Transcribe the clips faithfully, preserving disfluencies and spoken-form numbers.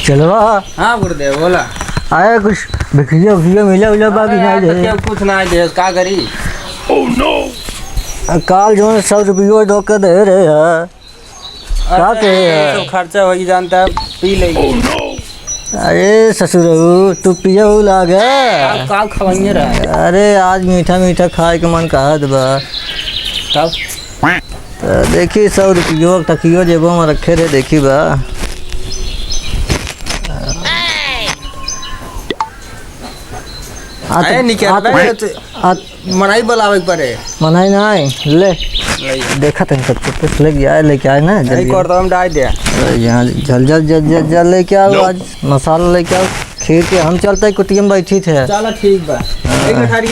चेलवा। हाँ गुरुदेव, बोला। अरे कुछ भिखिया उखिया मिला उला बा कि अरे ना यार, दे? तो क्या कुछ ना दे, का करी? काल जौन सौ रुपयो दो के दे रहे हैं। का अरे, कहे है? सब खर्चा हो ही जानता है, पी ले। अरे ससुरऊ, तू पिया हो लागे। काव, काव खवाइए रहा। अरे, आज मीठा मीठा खाए के मन कहत बा। तब? तो देखी, सौ रुपयो तकियो जेबो में रखे रहे, देखी बा। आ, अरे, निकल आ, बे। आ, मनई बुलावे के पड़े। मनई ना आई, ले। ले। देखा तनी सब कुछ ले गया है, लेके आए ना, अरे, जल्दी। कर दो, हम डाल दे। अरे, यहाँ जल, जल, जल, जल, जल लेके आओ लो। आज मसाला लेके आओ। खीर के हम चलते कुटिया में बैठी थे। चलो, ठीक बा। हाँ। एक अठारी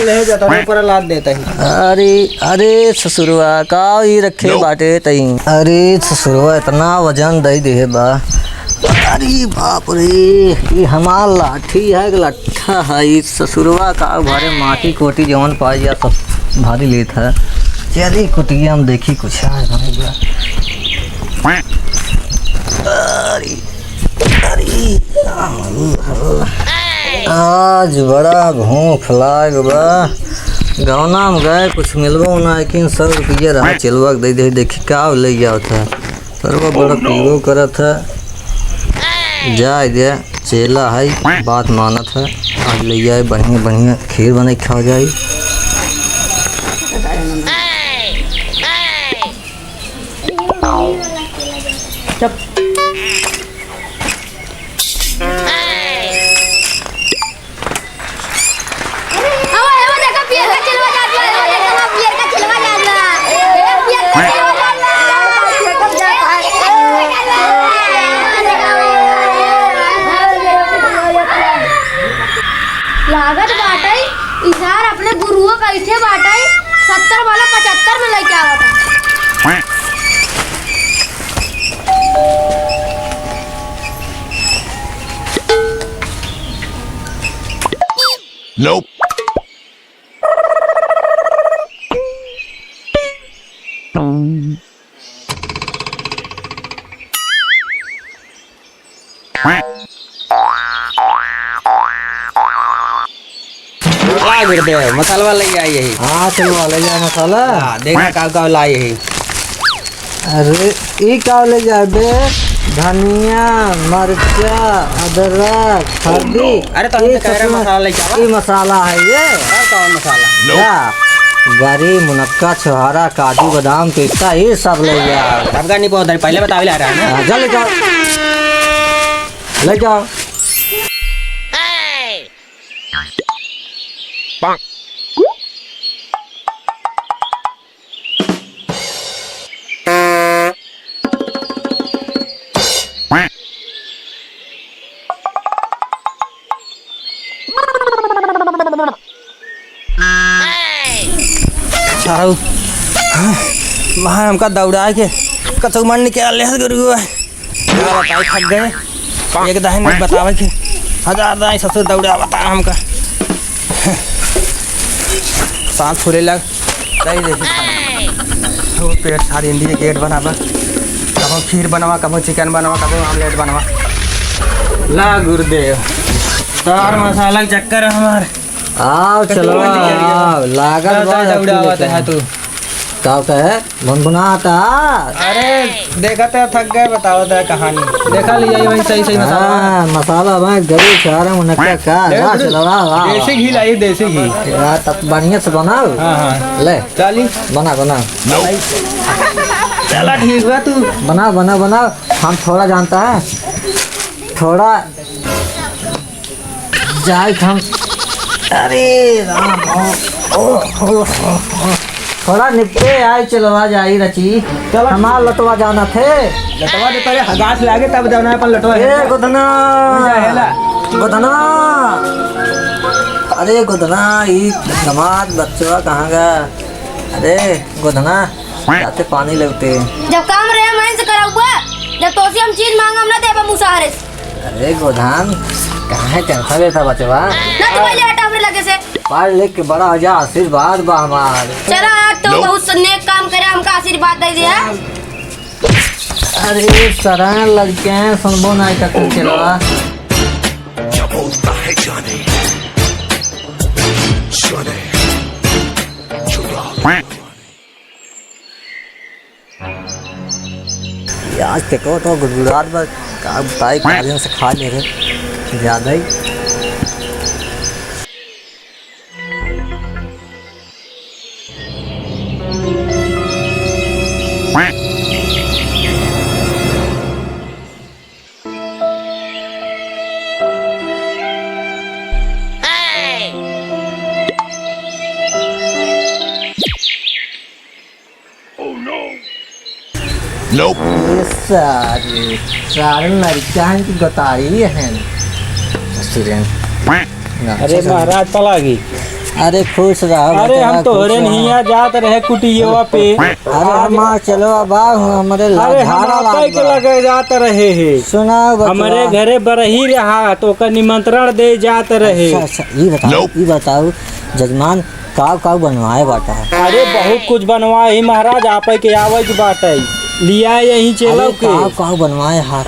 ले जाता हूँ, ऊपर लाद देता ही। अरे, अरे, ससुरवा, का ई रखे लो। बाटे तई? अरे, ससुरवा, इतना वजन दे दे बा। अरे, बाप रे, ई हमार लाठी है कि लट्ठा? हाँ, ई ससुरवा का घरे माटी कोटी जवन पाई जा सब भारी लेत है। चली कुटिया में देखी कुछ है भाई बा। अरे, अरे, आज बड़ा भूख लाग बा। गौना में गए कुछ मिलबो ना, लेकिन सौ रुपया रहा चेलवा के दे दे, देखी का ले गया होता है। सरवा बड़ा पीबो करत है। जाए दे, चेला है, बात मानत है। आज ले जाए बढ़िया बढ़िया खीर बने खा जाए। चुप। अब, अब देखा, पियर का चिलवा जात बा, अब देखा, पियर का चिलवा जात बा। ए, पियर का चिलवा जात बा। लागत बाटै, इसार अपने गुरुओ का इथे बाटै, सत्तर वाला पचहत्तर में लइके आवत है। Nope. आ गुरुदेव, मसालवा लइ आई यही। हाँ, चलो, लइ आ मसाला। हाँ, देखा का का लाई यही। अरे, ई का ले जाबे? धनिया, मरचा, अदरक, हल्दी। अरे, तो हम ई तो कह रहे सब मसाला लेके आवा। ई मसाला है ये। और कौन मसाला? क्या? गरी, मुनक्का, छोहारा, काजू, बादाम, पिस्ता, ये सब ले जा। सबका नहीं पौधा, पहले बतावे ला रहा है ना। हाँ, जा लेके आओ। लेके आओ। सारा उ-, हाँ, वहाँ हमका दौड़ा के कचौ मन निकाल ले गुरु। का बताई, थक गए। एक दाहिन में बतावे के हजार दाई ससुर दौड़ा बता हमका। सांस फूले लग। दाई देखी खाना। वो पेट सारी इंडिया गेट बनावा। कबो खीर बनवा, कबो चिकन बनवा, कबो ऑमलेट बनवा। ला गुरुदेव, तार मसाला के चक्कर है हमार। आओ, चलो, आओ, लागल बा, दौड़ा बता है तू। का होता है? भुनभुनाता। अरे, देखत है, थक गए, बतावत है कहानी। देखा लिया, ये वही सही, सही मसाला। हाँ, मसाला भाई, गरीब सारा मुनक्का का, ले, ला, ले। चलो, वाह, वाह, देसी वाह। घी लाई, देसी घी। यार, तब बढ़िया से बनाओ। हाँ, हाँ। ले। चाली। बना, बना। चला, ठीक बा तू। बना, बना, बना। हम थोड़ा जानता है, थोड़ा जाइत हम, अरे राम, ओ, ओ, ओ, ओ, ओ। थोड़ा निपटे आए, चलवा जाई रची। चलो। हमार लटवा जाना थे। लटवा दे पहले, हगास लागे तब जाना है अपन लटवा। ए, गोधना। जा, हेला। गोधना। अरे गोधना, ई दमाद बच्चवा कहाँ गा? अरे गोधना, जाते पानी लेते। जब काम रहे, हम से कराउबा। जब तोसी हम चीज मांगम ना देबा मुसाहरे से। अरे गोधान, काहे tension लेता बचवा? ना तू पहले हटा हमरे लगे से। पढ़ लिख के बड़ा हो जा, आशीर्वाद बा हमार। चला, आज तो बहुत नेक काम करे, हमका आशीर्वाद दे दिया। अरे सरा लड़के हैं, सुनबो ना करते चेलवा। क्या बोलता है जाने, जाने, चुरा। ये आज पेटवा तो गुड़गुड़ात बा, का बताई, कालियन से खा ले रहे ज्यादा ही। Nope। ये सारे, सारे लड़का हैं कि गतारी हैं। ससुरे। ना, अरे ससुरे। महाराज पलागी। अरे खुश रहो, अरे हम तोहरे निया जात रहे कुटियवा पे। अरे हम चलो अब आओ, हमरे अरे हम झाड़ा आपे के लगे जात रहे हैं। सुनाओ बचवा। हमरे घरे बरही रहा तो ओकर निमंत्रण दे जात रहे। अच्छा, अच्छा, ये बताओ, ये बताओ जजमान, काव काव बनवाए बाटा? अरे बहुत कुछ बनवाए ही महाराज, आपे के आवे के बाटे। लिया यही चेलो अरे के। काव काव बनवाए हाथ?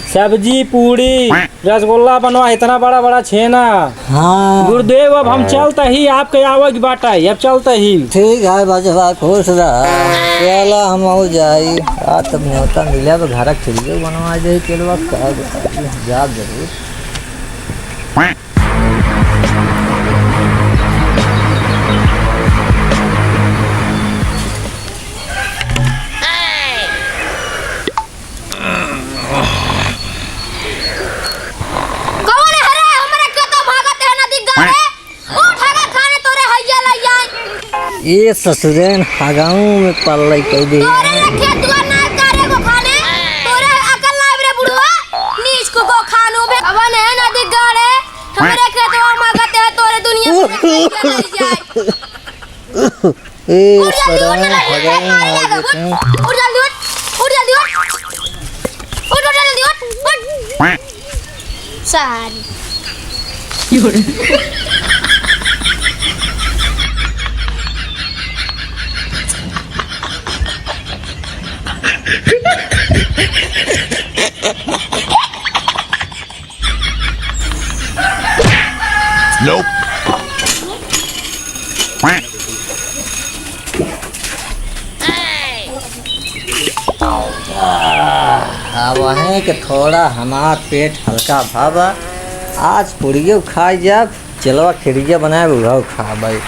सब्जी, पूड़ी, रसगुल्ला बनवा, इतना बड़ा बड़ा छेना। हाँ। गुरुदेव, अब हम चलत ही, आपके आवे के बाटे, अब चलत ही। ठीक है बचवा, खुश रह। चला हम हो जाई। आज तब न्योता मिले, अब घर के चलिए बनवा जाए चेलवा, का बताई, हम जाब जरूर। कौन हरे हमरे खेतो भागत है नदी गाड़े? उठ हगा खाने तोरे हैया लैया। ये ससुरेन हगाऊ में पल्लई कई दे। तोरे ये खेतवा ना करे गो खाने, तोरे अकल ना रे बुढ़वा, नीच को गो खानू बे। अब ने नदी गाड़े, हमरे खेतवा भागत है तोरे दुनिया में हैया लैया। ए, उठ जल्दी, उठ सराय जल्दी, हराम उठ जल्दी, हो गए उठ, हैं। उठ जल्दी, उठ, उठ जल्दी, उठ। उठ, उठ जल्दी, उठ, उठ। सारी। Nope। अब वहीं के थोड़ा हमार पेट हल्का भवा, आज पूड़ियो खाई जाब, चेलवा खिरिया बनाए उहौ खाबै।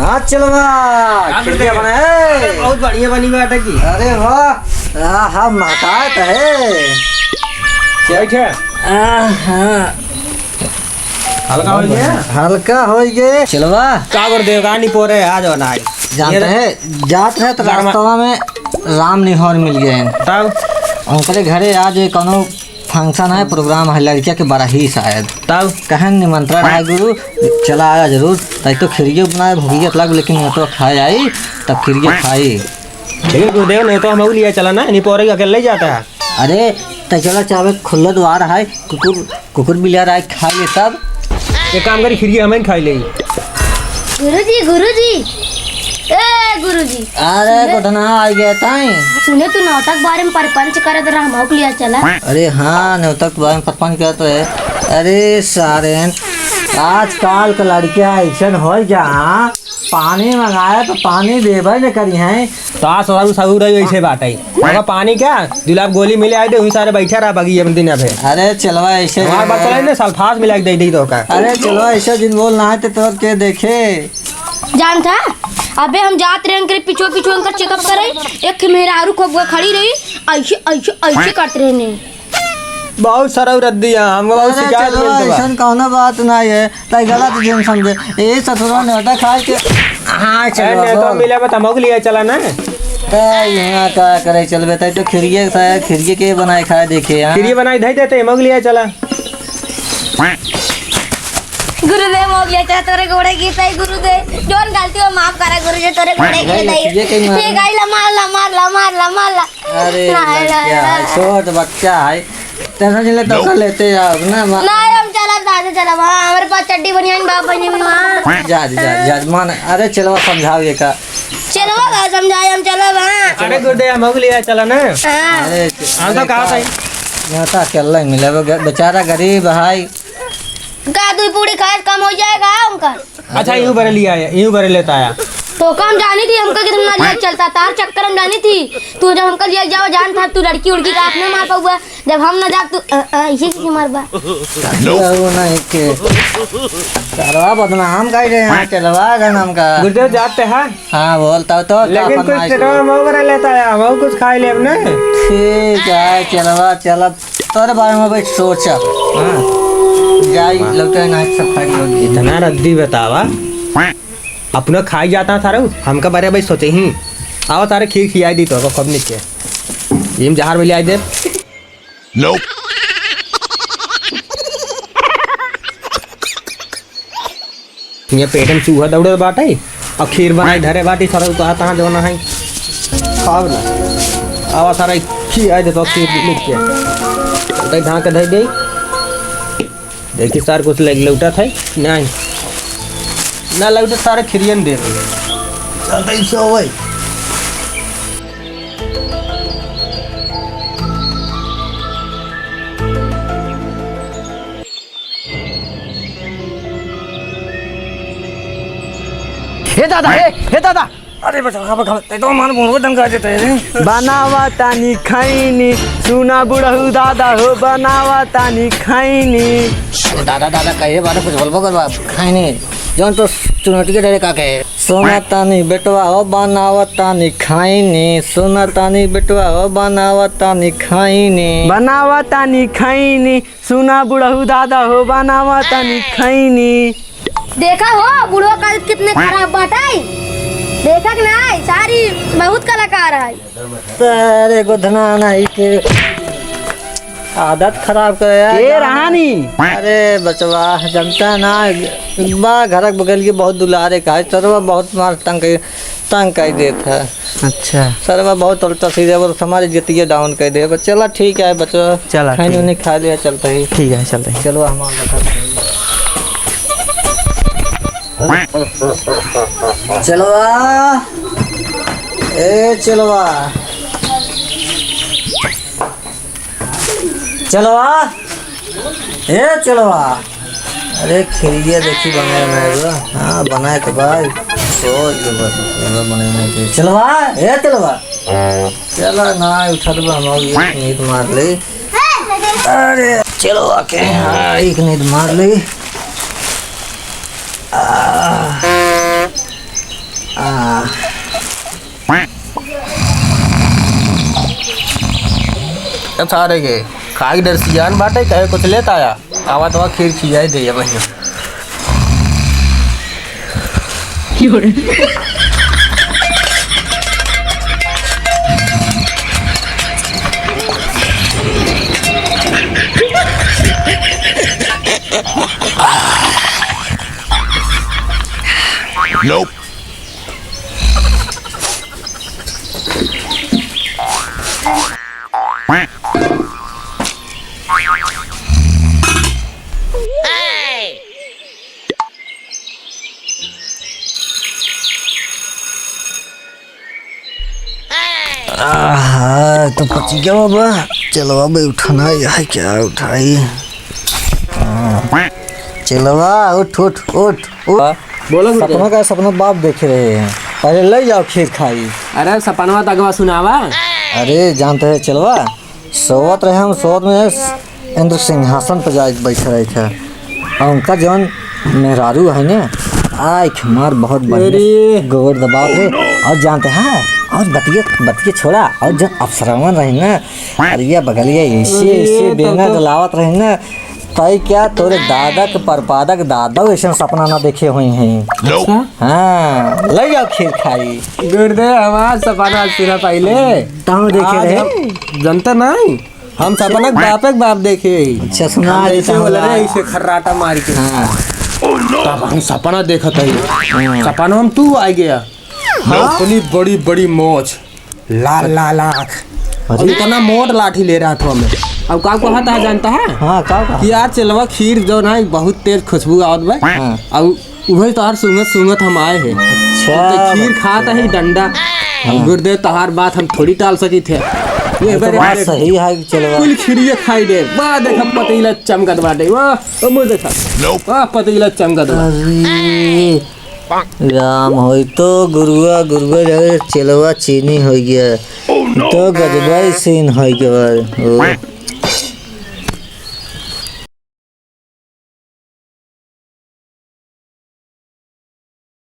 हाँ चेलवा, का खिरिया गुरुदेव? बना है। अरे, बहुत बढ़िया बनी बाटे की। अरे वाह, आहा, महकात है। क्या है? आहा। हल्का हो गया? हल्का हो गए। चेलवा। का गुरुदेव, का निपोरे आज बनाई? जानते हैं, जात रहे तो रास्ता में राम निहोर मिल गए हैं। तब? उनके घरे आज एक कौनो function है, program है लड़किया के बरही शायद। तब? कहें निमंत्रण है गुरु, चला आया जरूर। तई तो खिरियो बनाए, भुगिया लग, लेकिन नेतवा खाए आई, तब खिरियो खाई। ठीक है गुरुदेव, नेतवा हमहू लिया चला ना, निपोरे अकेले जाता है। अरे, तई चला चावे खुल्ला द्वार है, कुकुर, कुकुर बिलार आए खा ले तब। एक काम करी, खिरिया हमें खाई ले। गुरुजी, गुरुजी, ए गुरुजी। अरे, सुने? गोधना आ गया ताई। सुने, तू नौतक बारे में परपंच करत रहा, हमहू के लिया चला। अरे हाँ, नौतक बारे में परपंच करत रहे। अरे सारेन, आजकल के लड़कियां ऐसन हो जा, पानी मंगाए तो पानी देबे न करी हैं। तो आज ससुर, ससुर रही वैसे बात है। अगर पानी क्या, जुलाब गोली मिले आए दे, वहीं सारे बैठे रहा बगी अपन दिन अबे। अरे चेलवा ऐसे हमार बात चले ने, सल्फास मिला के दे दी तो का। अरे चेलवा ऐसे दिन बोल ना है तो तोर के देखे। जानता, अबे हम जात रहे उनके पीछे पीछे उनका checkup करे, एक मेहरारू खूब खड़ी रही, ऐसे, ऐसे, ऐसे करत रहे ने। बहुत सारा रद्दी है, हमको बहुत अरे शिकायत चलो, मिलत बा। ऐसन कौनो बात नहीं है, तई गलत जिन समझे। ए ससुरा नेवता खाए के, हाँ, अरे चलो, नेवता बोल। मिले बा, तमहू के लिए चला ना। तई यहाँ का करे चलबे, तई तो खिरिये खाए, खिरिये के बनाए खाए देखे, हाँ। खिरिये बनाए धई देते, हमहू के लिए चला। गुरुदेव, मोगलिया चला तोरे गोड़े गिरत है गुरुदेव, जौन गलती हो माफ करा गुरुजी, तोरे गोड़े गिरत है। ये कहीं मार। ठीक है, ला मार, ला मार, ला मार, ला मार, ला। अरे, ना, ना, लड़किया ना। है, छोट बच्चा है, टेंशन ले तो कर लेते यार, ना, मा- ना, हम चलब, दादा चलब, हाँ, हमरे पास चड्डी बनियान बा, बनियान बा। जा, जा, जा, मान, अरे चेलवा समझाओ ये का। चेलवा का समझाए, हम चलब, हाँ। अरे गुड्डे, हम अगली आ चला ना। हाँ। अरे, हम तो अरे कहा का-, था। यहाँ तो अकेला ही मिला, वो ग-, बेचारा गरीब है। का दुई पूड़ी खाए कम हो जाएगा उनका? अच्छा, यूं बरे लिया है, यूं बरे लेता आया। तो का हम जानी थी, हमका कितना लिया चलता, तार चक्कर हम जानी थी। तू जब हमका लिया जावा जान था, तू लड़की उड़की का हाथ ना मार पाउबा। जब हम ना जाब, तू, अ, अ, ये की मारबा? वो नहीं के। सरवा बदनाम कर रहे हैं, चलवा गए हमका। गुरुदेव जाते हैं। हाँ, बोलता तो, तो लेकिन अपन कुछ मार चटवा मऊ बरे लेता आया, मऊ कुछ खाई लेब ना। ठीक है, चलवा, चलब। तोरे बारे में भाई सोचा। हाँ। जाई, लौटे ना, सब खाई लोग। इतना रद्दी बतावा। अपना खाई जाता है सारे, हमका बारे भाई सोचे ही। आवा सारे, खीर खियाई दी तो, कब निके। इम जहर में ले आई दे। ये पेट में चूहा दौड़ल बाटे, और खीर बनाई धरे बाटी, सारा कहा तहाँ जौन है, खाओ ना। आवा सारा खियाई दे तो खीर लिख के। उतई ढाँक के धई दे। देखी सार कुछ ले लौटत है, नहीं। ना लौटे सारे खिरियन दे। चलते ही सो भाई। हे दादा, हे, हे दादा। अरे बचावा, बचावा, ते तो हमार मुंह में दम कर देते हैं। बनावा तानी खैनी, सुना बुढ़ऊ दादा हो, बनावा तानी खैनी। दादा, दादा, कहे बारे कुछ बोलबो कर बाप, खैनी। जौन तो चुनौटी के डरे का कहे। सुना तानी बेटवा हो, बनावा तानी खैनी, सुना तानी बेटवा हो, बनावा तानी खैनी। बनावा तानी खैनी, सुना बुढ़ऊ दादा हो, बनावा तानी खैनी। देखा हो, बुढ़वा का कितने खराब बाटे। देखा कि नाई, सारी बहुत कलाकार है। सारे गोधना नाई के आदत खराब करे यार। के रहानी? अरे बचवा, जनता ना, बा घरक बगल के बहुत दुलारे का है, सरवा बहुत मार तंग कर, तंग कर देत है। अच्छा। सरवा बहुत उल्टा सीधा बोल, हमारी इज्जतिया down कर दे। बस चला ठीक है बचवा, चला, खाने ठीक है। उन्हें खा लिया, चलता ही। ठीक है, चलते हैं। चलो हमारा बता। चलवा, ए चलवा, चलवा, ए चलवा। अरे खिरिया देखी बनाए बनाए बा। हाँ, बनाए तो भाई। सोच लो बस, चलवा बनाए नहीं तो। चलवा, ए चलवा। चला ना उठत बा, हम एक नींद मार ले। अरे चलवा के, हाँ, एक नींद मार ले। आ, आ। सारे के खाई डर सियान बाटे, कहे कुछ लेता आया। आवा तो खीर खियाई दे भैया। Nope. आहा, तो पची गया बाबा। चलो अब उठाना है, क्या उठाई? हाँ। चलवा, उठ, उठ, उठ, उठ। हाँ, बोलो गुरुदेव। सपना का सपना बाप देखे रहे हैं। पहले ले जाओ खीर खाई। अरे सपनवा तकवा सुनावा। अरे जानते हैं चलवा, सोवत रहे हम, सोवत में इंद्र सिंहासन पर जाके बैठे रहे थे। और उनका जौन मेहरारू है ना, आँख मार बहुत बढ़िया अरे। गोड़ दबावत रहे। और जानते हैं, और बतिया, बतिया छोड़ा, और जौन अफसरवन रहे ना, अरे ये बगलिया ऐसे, अरे ऐसे तो, बेना तो डलावत रहे ना, तई क्या तोरे दादा के परपादा के दादा ऐसन सपना ना देखे हुई हैं। अच्छा। हाँ, ले जाओ खीर खाई। गुरुदेव, हमार सपना सुना पहले। तहु देखे आज रहे? हम जनता नहीं, हम सपना के बापे के बाप देखे ही। अच्छा, सुना हम दे ऐसे तहु बोले रहे, ला। ऐसे खर्राटा मार के। हाँ। तब हम सपना देखत हई। हाँ। सपना में तू आ गया। हाँ? अपनी बड़ी बड़ी मोछ, लाल लाल आँख, अरे। और इतना मोट लाठी ले रहा था हमें। अब का कहत है जानता है? हाँ, का कहत? कि यार चेलवा खीर जौन है बहुत तेज खुशबू आवत बा। हाँ। अब उहे तोहार सूंघत सूंघत हम आए हैं। अच्छा। तो खीर खात है डंडा। हाँ। गुरुदेव तोहार बात हम थोड़ी टाल सकी थे। ये तो बात सही है चेलवा। कुल खीरिये खाई दे। वाह देखा पतीला चमकत बाटे। वाह, ओ मुँह देखा। वाह पतीला चमकत बा। अरे राम होई तो गुरुआ, गुरुआ जगह चेलवा चीनी हो गया। तो गजबा ही सीन हो गया। ओ।